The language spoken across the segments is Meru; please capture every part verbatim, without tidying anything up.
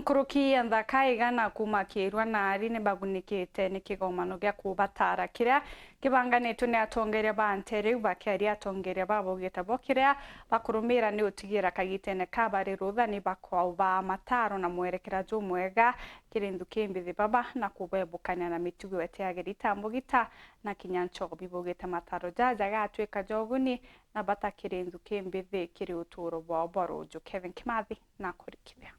Nkuruki ya nthaka igana kuuma Kiirua na ari ni bagunikite ni kigomano gia kubatara kiria kibanganitwe ni atongeria ba nteere iu. Bakiaria, atongeria ba baugite bo kiria bakurumira ni utigira kagitene ka bari rutha ni bakwaubaa mataro na mwerekera jumwega kiri nthuki mbithi baba na kubebukania na mitugo itiagiri itambugita na kinya nchobi. Baugite mataro jaja gatwika ja uguni na bata kiri nthuki mbithi kiri uturo bwao bwa ruju. Kevin Kimathi na kurikithia.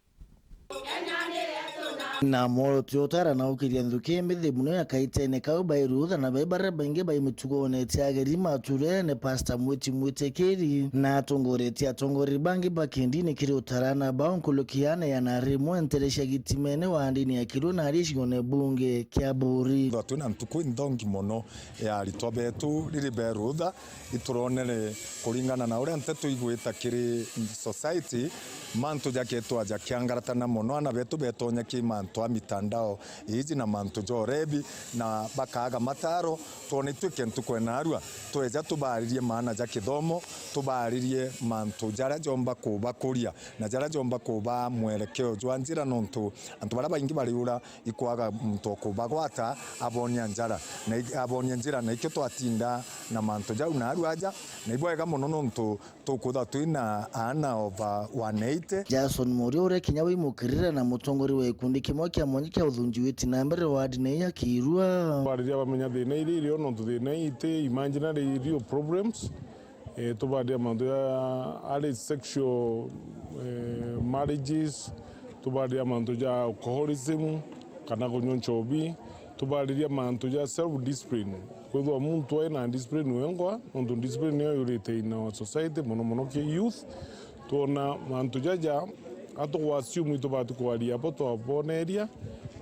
Na mworoto utara na ukiria nthuki mbithi muno ya kaitene kau bai rutha na bai baria baingi bai mitugone itiageri maturene, Pastor Mwiti Mwitikiri na atongoretie atongoria bangi ba kindini kiri utarana bao nkuruki ya neana rimwe ntere cia gitimene wa ndini ya Kiirua na ari gicigoone bunge kia Buuri. Twina ntuku inthongi mono ya aritwa betu riri be rutha, ituronere kuringana na uria nteto igwita kiri society, mantu jakethwa jakiangaratana mono, ana betu betonya ki mantu a mitandao iji na mantu ja urebi, na bakaaga mataro. Twona itwike ntuku enarua, tweja tubaaririe maana ja kithomo, tubaaririe mantu jaria jomba kubakuria na jaria jomba kubaa mwerekeo jwa njira, nontu antu baria baingi bariura ikwaga muntu o kubagwata abonia njara, na i-, abonia njira, na ikio twatinda na mantu jau naarua aja, na ibwega mono nontu tukwithwa twina aana over one eighty. Jason Muria, uria kinya wimukirire na mutongoria wa gikundi kimwe kia mwanya kia uthunji witi na mbere ward nei ya Kiirua. Twariria bamenya thina iria irio, nontu thina ii iti imaginary real problems. Eh, tubaria mantu ja early sexual, eh, marriages, tubaria mantu ja alcoholism kana kunywa nchobi, tubaria mantu ja self discipline. Kwithwa muntu aina discipline wengwa, nontu discipline niyo yurite in our society, mono mono ki youth. Twona mantu jaja, atugwa assume itubati kwaria abo twaboneria,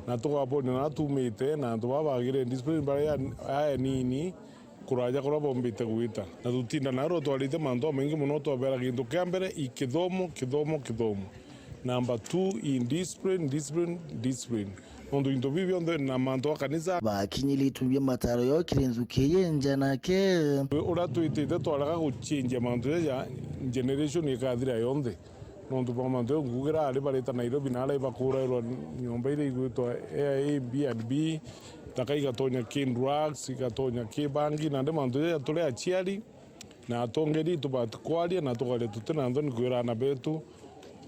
na tugabonia na tumite, na antu baba bagire discipline baria aya nini, kuraja kuria bombite gwita. Na tutinda narua twarite mantu jamaingi mono, twabera gintu kia mbere i kithomo, kithomo, kithomo. Number two, in discipline, discipline, discipline. Nontu into biu bionthe na mantu a kanisa. Bakinyiritie bia mataro yao kiri nthuki ii nja nake. Uria twitite twarega guchenjia mantu jaja, generation ikathira yonthe. Nontu bwa mantu jau ngugira ari barita Nairobi na aria ibakurairwa nyomba iria igwitwa Airbnb, taka igatonya ki drugs, igatonya ki bangi, nandi mantu jaja turi aciari na atongeri tubati kwaria na tukaria tuti na nthoni kwira aana betu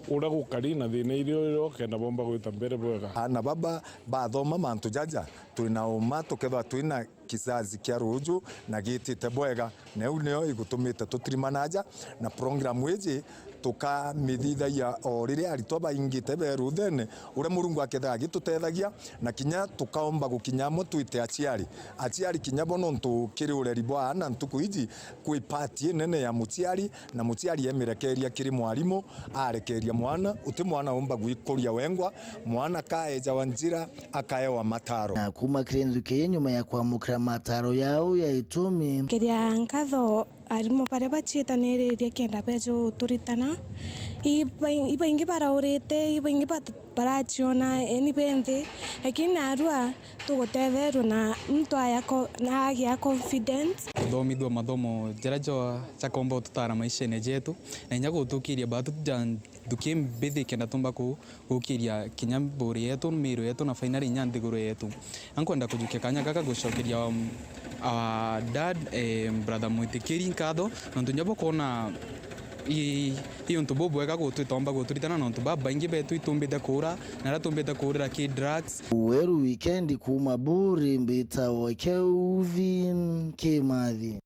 uria gukari na thina iria irio kenda bomba gwita mbere bwega. Aana baba bathoma mantu jaja, twina uma tukethwa twina kizazi kia ruju na gitite bwega, na iu nio igutumite tutirimana aja na program iji tukamithithagia o riria aritwa baingite be ruthene, uria Murungu akethaga agitutethagia, na kinya tukaomba gukinya amwe twite aciari. Aciari kinya bo, nontu kiri ureri bwa aana ntuku iji kwi part inene ya muciari, na muciari emirekeria kiri mwarimu, arekeria mwana, uti mwana umba gwikuria wengwa, mwana kaejawa njira, akaewa mataro. Na kuuma kiri nthuki ii nyuma ya kwamukira mataro yao ya itumi. Kiria nkatho arimu baria baciitaniririe kenda beja uturitana. Ibaingi baraurite, ibaingi baraciona eni benthi, lakini narua tugutetherua na muntu aya ko-, na agia confidence. Kuthomithua mathomo jaria ja, jakomba ututara maishene jetu, na inya gutukiria batu ja nthuki mbithi kenda tumba ku-, gukiria kinya mburi yetu, miiru yetu, na finally inya nthiguru yetu. Na nkwenda kujukia kanya gaka gucokeria, um, our dad, eh, brother Mwitikiri nkatho, nontu inya bukwona i, i untu bubwega gutwitomba guturitana, nontu babaingi betu itumbite kuura, na aria tumbite kuurira ki drugs. Weru weekend kuuma Buuri, mbitawa Kelvin Kimathi.